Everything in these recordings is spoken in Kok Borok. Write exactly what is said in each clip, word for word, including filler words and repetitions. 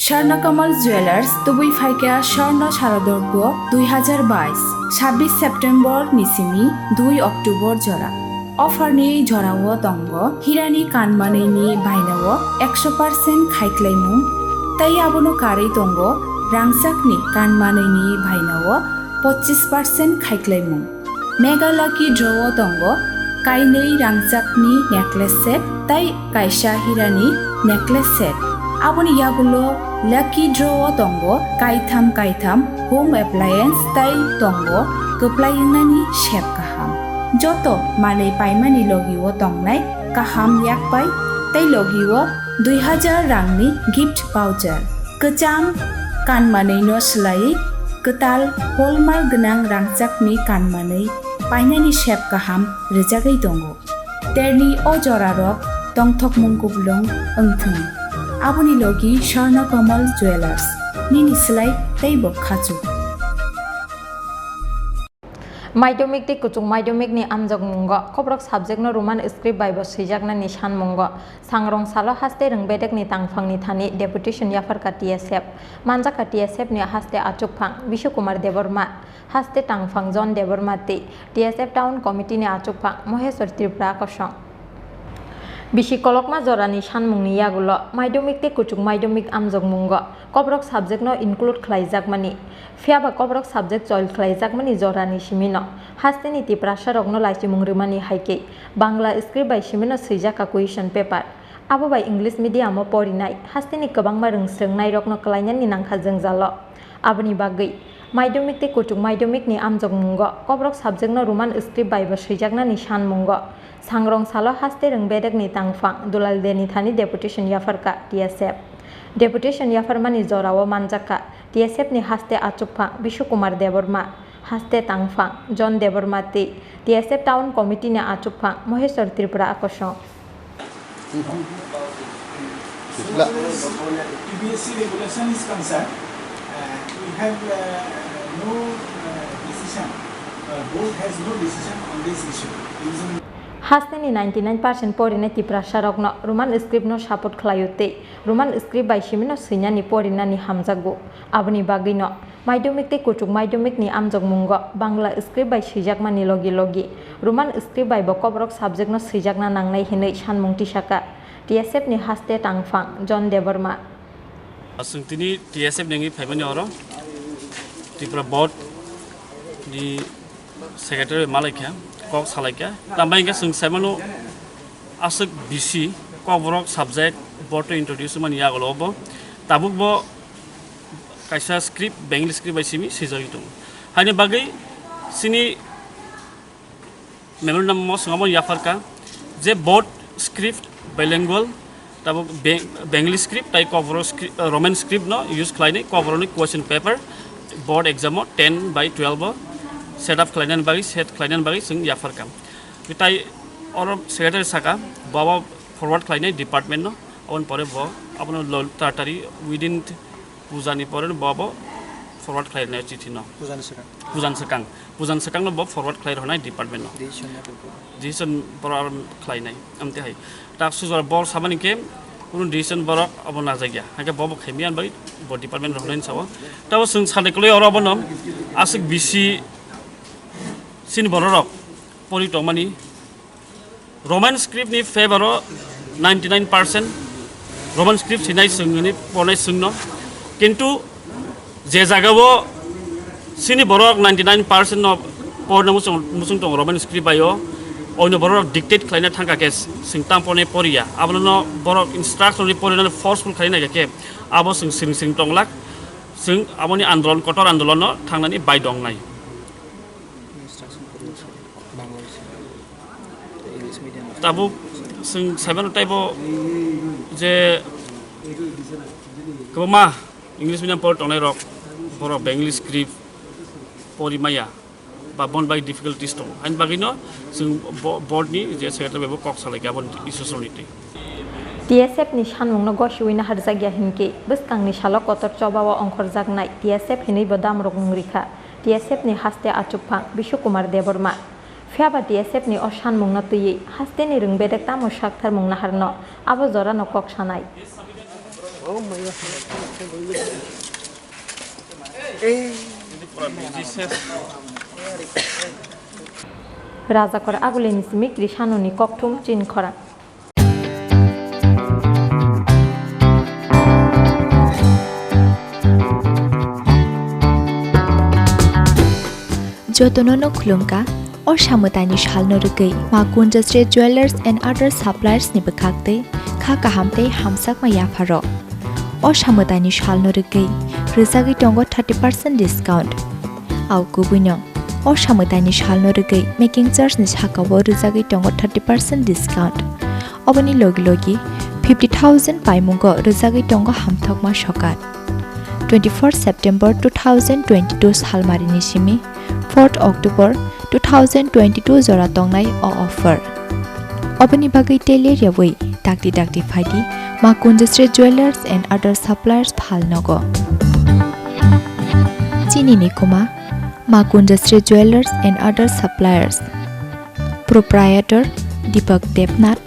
Swarna Kamal Jewelers, tubui phaikha Swarna Sharadorgo dui hazar bais, sabbish September ni simi dui October jora. Offer ni jorao tongo hirani kanmanwi ni bainao ekso percent khaiklaimung, tei abono karwi tongo rangchakni kanmanwi ni bainao pochis percent khaiklaimung. Mega Lucky Draw o tongo kainwi rangchakni necklace set tei kaisa hirani necklace set. Aboni yagulo Lucky Draw o tongo kaitham kaitham home appliance tei tongo kwplai wngnani sep kaham. Joto manwi paimani logi o tongnai kaham yakpai tei logi o dui hazar rangni gift voucher. Kwcham kanmanwi no swlaiwi kwtal hallmark gwnang rangchakni kanmanwi painani sep kaham rwjagwi tongo. Terni o jorarok tongthokmung kuplung wngthung. Aboni logi Swarna Kamal Jewelers, nini swlai teibo khachuk. Madhyamik tei kuchuk madhyamik ni amjokmungo Kokborok subject no Roman script bai bo swijaknani sanmungo Sangrong salo haste rwng bedek ni tangphang ni thani deputation yapharkha T S F. Manjakha T S F ni haste achukphang Bishu Kumar Debbarma, haste tangphang John Debbarma tei T S F Town Committee ni achukphang Moheswar Tripura kosong. Bisi kolokma jorani sanmungni yagulo madhyamik tei kuchuk madhyamik amjokmungo Kokborok subject no include khlaijakmani, phiyaba Kokborok subject choil khlaijakmani jorani simino hasteni Tiprasarokno laichimung rwmani hai khe Bangla script bai simino swijakha question paper. Abo bai English medium o porinai hasteni kwbangma rwngsrwngnairokno klainani nangkha jwngjalo. Aboni bagwi madhyamik tei kuchuk madhyamik ni amjokmungo Kokborok subject no Roman script bai bo swijaknani sanmungo Sangrong salo haste rwng bedek ni tangphang Dulal De ni thani deputation yapharkha T S F. Deputation yapharmani jorao manjakha T S F ni haste achukphang Bishu Kumar Debbarma, haste tangphang John Debbarma tei T S F Town Committee ni achukphang Moheswar Tripura akosong. T B S C regulation is concerned, uh, we have, uh, no, uh, decision, uh, board has no decision on this issue. Using Hasteni ninety nine percent porinai Tiprasarokno Roman script no support khlaio tei Roman script bai simino swinani porinani hamjakgo. Aboni bagwino madhyamik tei kuchuk madhyamik ni amjokmungo Bangla script bai swijakmani logi logi Roman script bai bo Kokborok subject no swijakna nangnai hinwi sanmung tisakha T S F ni haste tangphang John Debbarma. Chwng tini T S F nengwi phaimani oro Tripura Board ni secretary malaikha, kok salaikha. Tambai hwnkhe chwng saimano aswk bisi Kokborok subject board o introduce mani yagulo bo. Tabuk bo kaisa script, Bengali script bai simi swijagwi tongo. Haini bagwi chini memorandum o swngamo yapharkha je board script bilingual, tabuk Be-, Bengali script tai Kokborok scri-, uh, Roman script no use khlainai Kokborok ni question paper board exam o ten by twelve o set up khlainani bagwi, set khlainani bagwi chwng yapharkha. Tai oro secretary saka, bo abo forward khlainai department no, aboni pore bo abono lo-, taratari within puja ni pore bo abo forward khlainai chithi no. Puja ni swkang. Puja ni swkang. Puja ni swkang no bo forward khlai rwnai department no. Decision no bo. Decision borok aro khlainai. Amte hai. Tak sujor bor sabani khe kunu decision borok abo najakya. Hake bo bo khaimya bai bo department rwnai sao. Tabo chwng sade kwlai oro abono aswk bisi chini bororok pori tongmani Roman script ni favor o ninety nine percent Roman script sinai chwng hwnwi pornai chwngno. Kintu je jagao chini borok ninety nine percent no porna muchung, muchung tongo Roman script bai o, oino borok dictate khlaina thangkha khe chwng tamo pornai poriya. Abono borok instruction ni porinani forceful khlaina khe abo chwng siring siring tonglak. Chwng aboni andolon, kotor andolon no thangnani bai dongnai. Instruction porwi se Bangla bai se. English medium. Tabuk chwng saimano taibo je kwbangma English medium por tongnai rok, borok Bengali script pori maya ba bon bai difficulties tong. Haini bagwino chwng bo-, board ni je secretary bai bo kok salai kha aboni issue songni twi. T S F ni sanmungno gosiwi naharjakya hinkhe bwskangni salo kotor chobao ongkhorjaknai T S F hinwi bo damrok wng rikha. T S F ni haste achukphang Bishu Kumar Debbarma. Phiyaba T S F ni o sanmungno twiwi hasteni rwng bedek tamo saktharmung naharno abo jorano kok sanai. Rajakor Agulini simi Krishanoni kokthum chin khorang. Jotono no khulumkha, o samwtaini salno rwgwi Ma Kunjasri Jewellers and Other Suppliers ni bwkhak twi kha kaham tei hamsakma yapharok. O samwtaini salno rwgwi rwjagwi tongo thirty percent discount. Au kubuino, o samwtaini salno rwgwi making charge ni sakao rwjagwi tongo thirty percent discount. Oboni logi logi fifty thousand paimungo rwjagwi tongo hamthokma sokat. Twenty-four September two thousand twenty-two salmarini simi fourth October two thousand twenty-two jora tongnai o offer. Oboni bagwi tei ler yawi dakti dakti phaidi Ma Kunjasri Jewellers and Other Suppliers phalnogo. Chini ni kuma Ma Kunjasri Jewellers and Other Suppliers. Proprietor Deepak Debnath,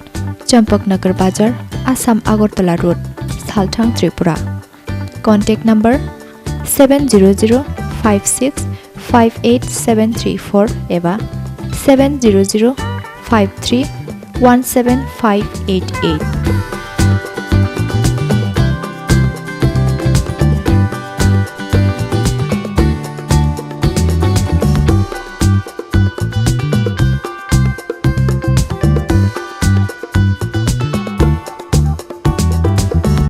Champaknagar Bazar, Assam Agartala Road, Salthang, Tripura. Contact number seven zero zero five six five eight seven three four eba seven zero zero five three one seven five eight eight.